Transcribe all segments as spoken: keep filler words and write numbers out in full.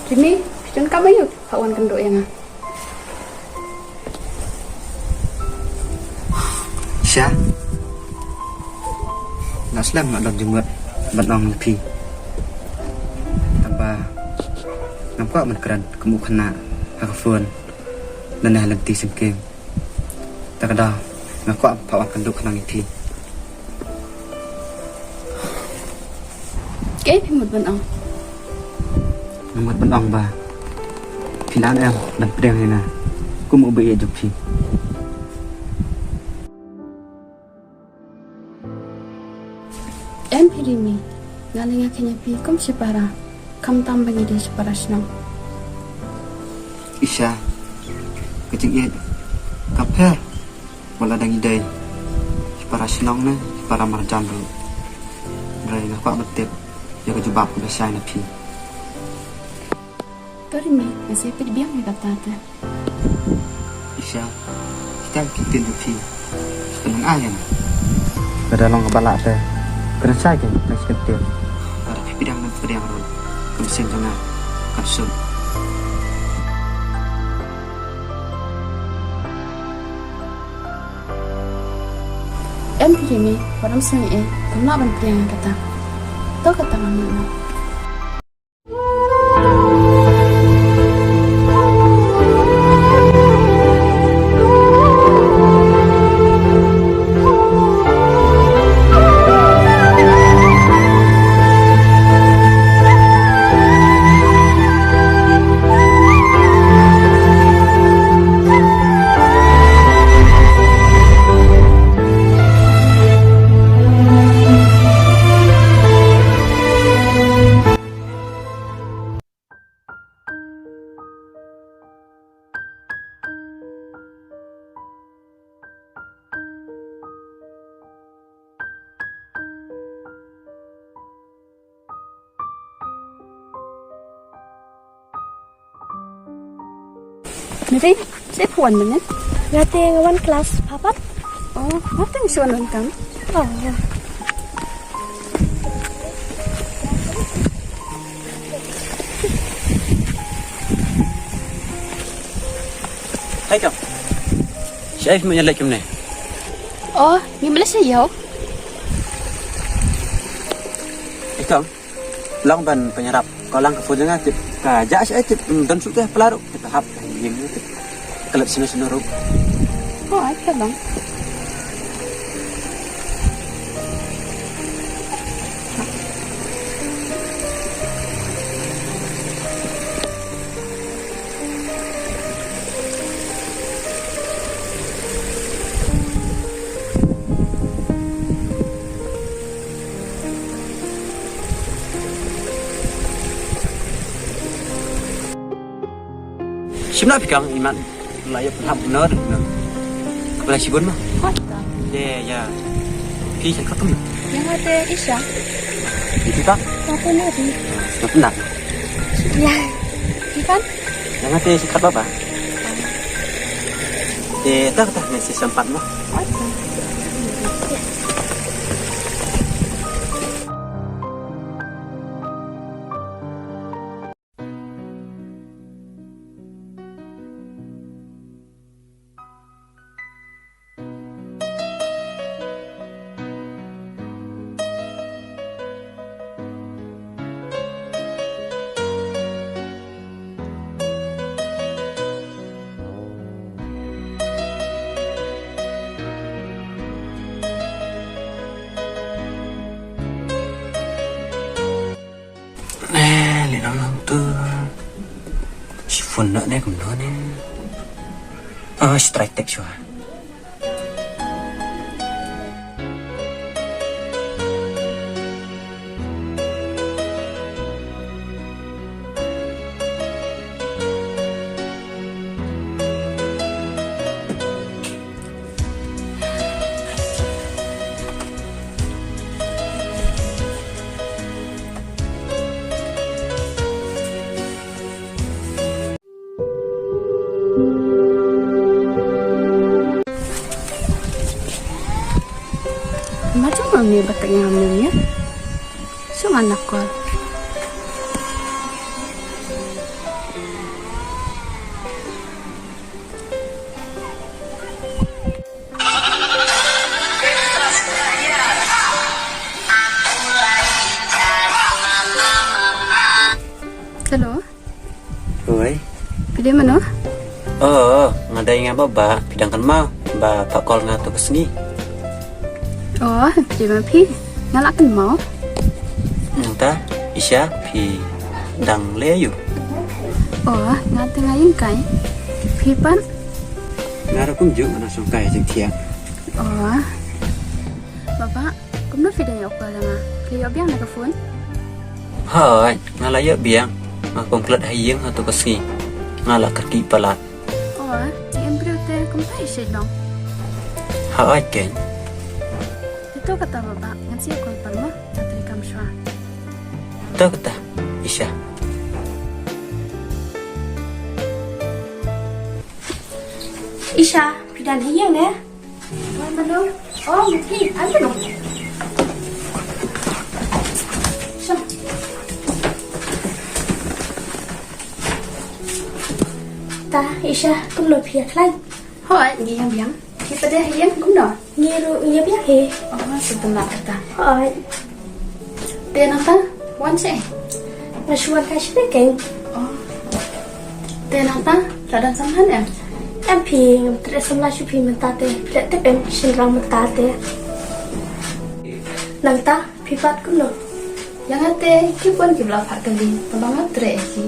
Jimmy, phi donkam aiu phi hap wan kynduh ïa nga? Sha. Nga slem nga don jingmut ban ong ïa phi. Tangba ngam kwah ban kren kum u khynnah ha ka phone lane ha lynti syngkien. Te ka daw nga kwah pha wan kynduh khnang ïa phi. Kaei phi mut ban ong? Nga mut ban ong ba phi lah em ban pdiang ïa nga kum u baieit jong phi. Em phi Rimi, nga leh nga kynja phi kum shipara, khamtam ba ngi dei shipara shnong. Isha, ka jingïeit ka pher, wala dang i dei shipara shnong ne shipara marjan ruh. Hynrei nga kwah ban tip ïa ka jubab kaba shai na phi. To Rimi, nga sa peit biang ïa kata te. Isha, kita ki ktien jong phi. Ka nang ai em. Ka da long kaba lah te. Ka nang shai ki, nang shi kyntien. Lada phi pdiang nang pdiang ruh. Ka mynsiem jong nga kan suk. Em phi Rimi, wat ym sngewsih, kam lah ban pdiang ïa kata. To kata nga mut noh. Nari, sa phi wan mynne? Nga te nga wan klas, pha pat? Oh, nga te nga shu wan donkam. Oh. Hai kong. Shaei phi mut ïaleit kumne? Oh, ngi mut leit sha ïew. Hai kong. Long ban pynïarap. Ko lang ka phone jong nga tip ka jah shaei tip, mm, don shuh te pla ruh tip hap ka ïing tip. Ka leit shano shano ruh. Oh, ai ka long. Shim noh phi kong, imat la ïa pynhap noh noh. Khublei shibun ma. Hooid kong. Te ïa phi sha khot kum? Ïa nga te Isha. Ïa phi kong? Nga te Nari. Sngewbha. Ïa phi kong? Ïa nga te sngewbha ba. Te ta ta ngan sa shu pan mo. Eh, li nang nang tu. Shi phone na ne kumno ne. Ah, strike tek shwa. Ma jong ma me ba ta ïa me ïa. Shu nga na call. Nga ba ba phi dang kynmaw ba pha call nga tu ka sngi. Oh, phi ma phi. Nga la kynmaw. Nangta, Isha, phi dang leh aiu? Oh, nga te nga ïeng kai. Phi pat? Nga ruh kumjuh, nga nang shong kai jingthiah. Oh. Baba, kumno phi dang ïoh call ïa nga? Phi ïoh biang na ka phone? Hooid, nga la ïoh biang. Nga kum klet ha ïing ha tu ka sngi. Nga la kyrkieh palat. Oh, ïa em briew te kumta i shait long. Hooid keiñ. Te to kata baba, ngan sa ïoh call pat mo, nga trei kam shuwa. To kata, Isha. Isha, phi dang ha ïing ne? Wan mano. Oh, Mithi, ai mano. Sha. Ta, Isha, kumno phi ïa khlaiñ? Hooid, ngi ïa biang. Phi pat de ha ïing kumno? Ngi ruh ngi ïa biang hi. Oh, sa tang kata. Hooid. Te nangta, wan seh. Nga shu wan kai sha keiñ. Oh. Te nangta, la dang samla em? Em phi, ngam treh samla shuh phi mynta te. Phi la tip em, shynrang mynta te. Nangta, phi pat kumno? Ïa nga te, ki bun kiba la phah kylli, tangba ngam treh ïa ki.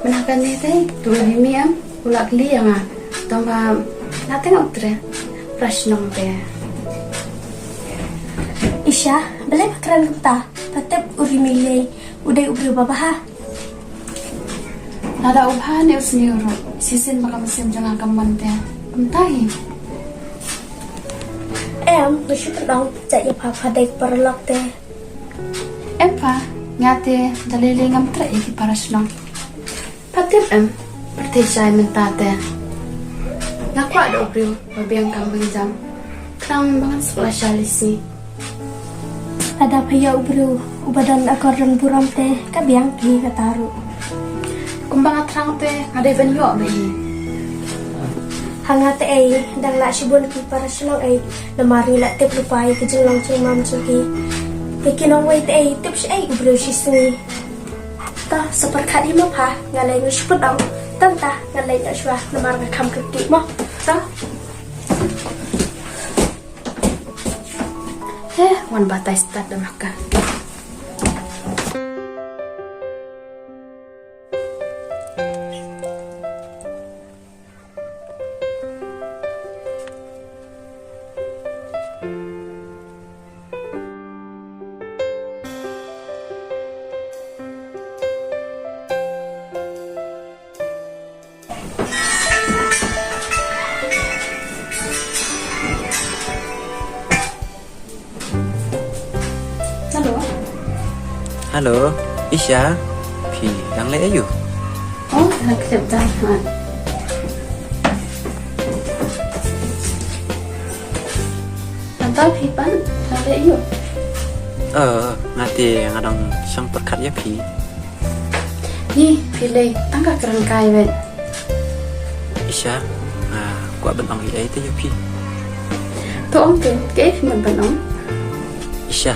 Mynta kane te, tu ri mi em, u la kylli ïa nga. Tangba, nga te ngam treh. Para shnong te. Isha, balei pha kren kumta? Pha tip u Ri Milei u dei u briew ba bha. Lada u bha ne u sniew ruh, shisien ba ka mynsiem jong nga kam mon te. Kumta hi. Em, nga shu pynlong, jait ïa pha pha dei paralok te. Em pha, nga te da lei lei ngam treh ïa ki para shnong. Pha tip em, pyrthei shai mynta te. Nga kwah da u briew ba biang kam biang jam. Khnang ba ngan suk lashai lashisngi. Lada pha ïoh u briew uba don akor don burom te, ka biang hi kata ruh. Kumba nga thrang te, nga dei ban ïoh ba i. Ha nga te ei, dang lah shibun ki para shnong ei, namar ngi la tip lypa ïa ka jinglong jingmam jong ki. Ïa ki nongwei te ei, tip shaei u briew shisngi. Ta, sa pyrkhat hi mo pha, nga leit nga shu pynlong. Tang ta, nga leit nga shuwa, namar nga kham kyrkieh mo. Ta. He, wan batai stad da maka. Hello. Hello, Isha. Phi dang leh aiu? Oh, dang kjep dang man. Nangta phi pat dang leh aiu? Eh, nga te nga dang shong pyrkhat ïa phi. Ni, phi lei tang ka kren kai wei. Isha, nga kwah ban ong ei ei te ïa phi. To ong te, kaei phi ban ong? Isha,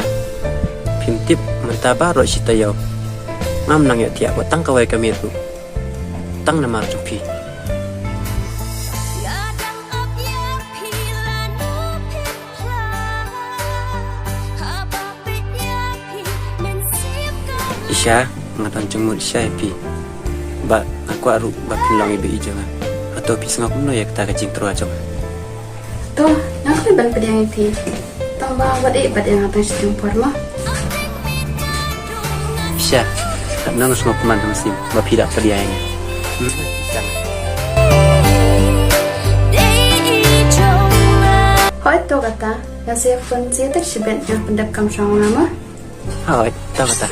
phim tip mynta baroh shi taïew ngam nang ïoh thiah wat tang kawei ka miet ruh. Tang namar jong phi. Isha, nga don jingmut shisha ïa phi. Ba nga kwah ruh ba phin long i ba i jong nga. Hato phi sngew kumno ïa kata ka jingthrang jong nga? To, nga khlem ban pdiang ïa phi. Tang ba wat ïeh bad ïa nga tang shi jingpor mo. Isha, katno nga sngewkmen ha mynsiem ba phi da pdiang ïa nga. Hmm, Isha. Hooid to kata, nga sa ïa phone sha ïa tek shibit ïa pyndep kam shong nga mo. Hooid, to kata.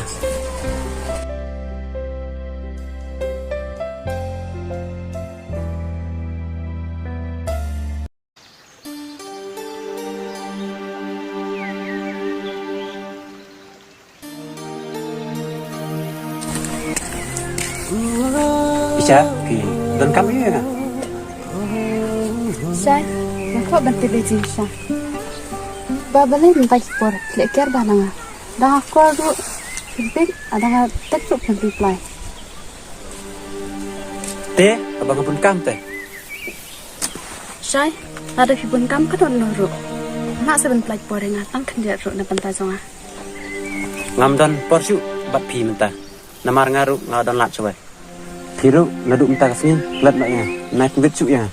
Isha, phi donkam ïa nga? Shai, nga kwah ban tip ïa phi Isha. Ba balei mynta ki por phi leh kiar bha na nga. Da nga call ruh phi pick, da nga text ruh phi reply. Te, haba nga bun kam te. Shai, lada phi bun kam kano kano ruh, ngam lah shuh ban pynlait por ïa nga tang khyndiat ruh na bynta jong nga. Ngam don por shuh bad phi mynta. Namar nga ruh nga don lad shuh. Phi ruh naduh mynta ka sngi klet noh ïa nga. Nai pynbit shuh ïa nga.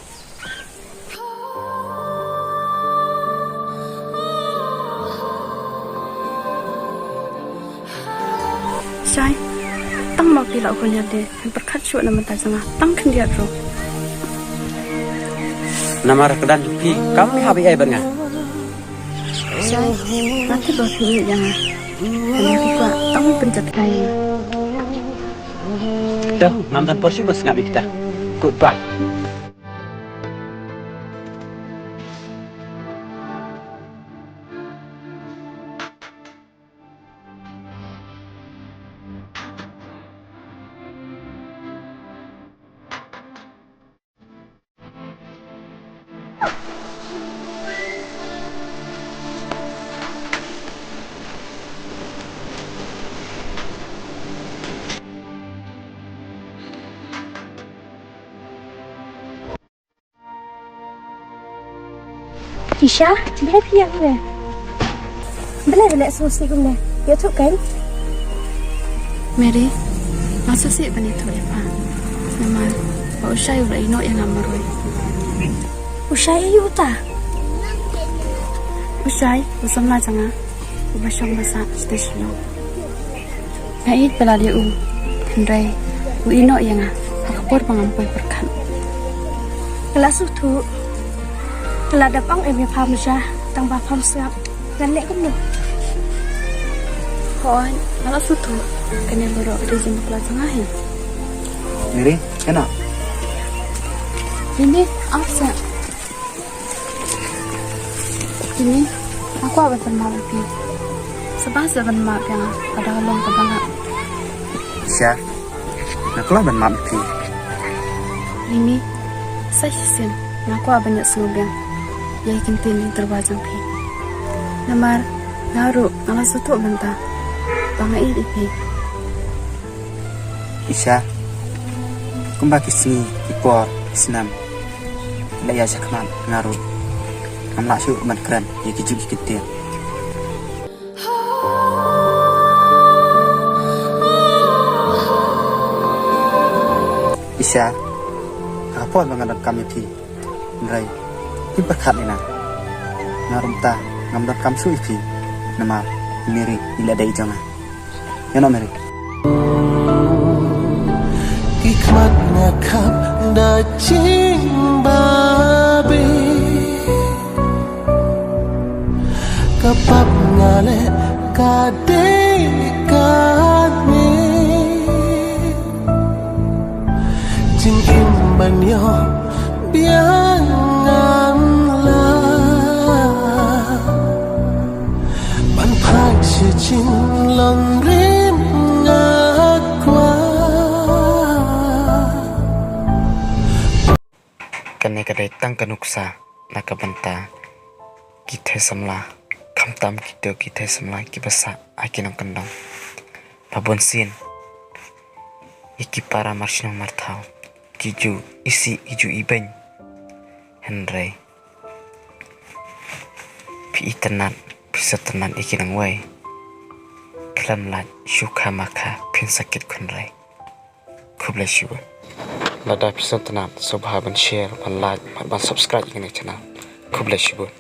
Shai, tang ma phi la u khun ïa de, pyrkhat shuh na mynta jong nga tang khyndiat ruh. Namar ka dang phi kam phi hap ïa bad nga. Shai, nga tip ba phi ïeit ïa nga. Hynrei phi kwah tang pynjot kai. Dah, ngam don por shuh ban sngap ïa kita. Goodbye. Isha, balei phi ïa me? Balei balei sngewsih kumne? Ïathuh kein. Mary, nga sngewsih ban ïathuh ïa pha. Namar ba u Shai u la ïehnoh ïa nga marwei. U Shai aïu uta? U Shai u samla jong nga, uba shong ba sah sha Shillong. Nga ïeit palat ïa u, hynrei u ïehnoh ïa nga ha ka por ba ngam poi pyrkhat. Nga la sngewthuh. Nga la dep ong em ïa pha mynta, tang ba pham sngap. Ngan leh kumno? Hooid, nga la sngewthuh. Kane baroh ka dei jingpakla jong nga hi. Mary, kane. Ini, ap seh. Ini, nga kwah ban pynmap ïa phi. Sngewbha seh ban map ïa nga, ka dei ka long kaba nga. Isha, nga kwah ban map ïa phi. Mimi, sa shisien, nga kwah ban ïohsngew biang ïa ki ktien jingtyrwa jong phi. Namar, nga ruh, nga la sngewthuh mynta ba nga ïeit ïa phi. Isha, kumba ki sngi, ki por, ki snem ki la ïaid shakhmat, nga ruh ngam lah shuh ban kren ïa kijuh ki ktien. Isha, ha ka por ba nga donkam ïa phi, hynrei phim pyrkhat ïa nga. Nga ruh mynta ngam donkam shuh ïa phi, namar i Mary i la dei jong nga. Ïa no, Mary. Ki khmat nga khap da jingbabe. Ka pap nga leh ka dei kane. Jingim ban ïoh biang ngan lah. Ban phai sha jinglong rim nga kwah. Kane ka dei tang ka nuksa na ka bynta ki thei samla, khamtam kito ki thei samla kiba sah ha ki nongkyndong. Ba bun sien ïa ki para mar shnong mar thaw ki ju isih, ki ju ibeiñ. Hynrei phi itynnad, phi sngewtynnad ïa ki nongwei. Khlem lait shu kha ma kha phin sa kit khynrei. Khublei shibun. Lada phi sngewtynnad, sngewbha ban share, ban like bad ban subscribe ïa kane ka channel. Khublei shibun.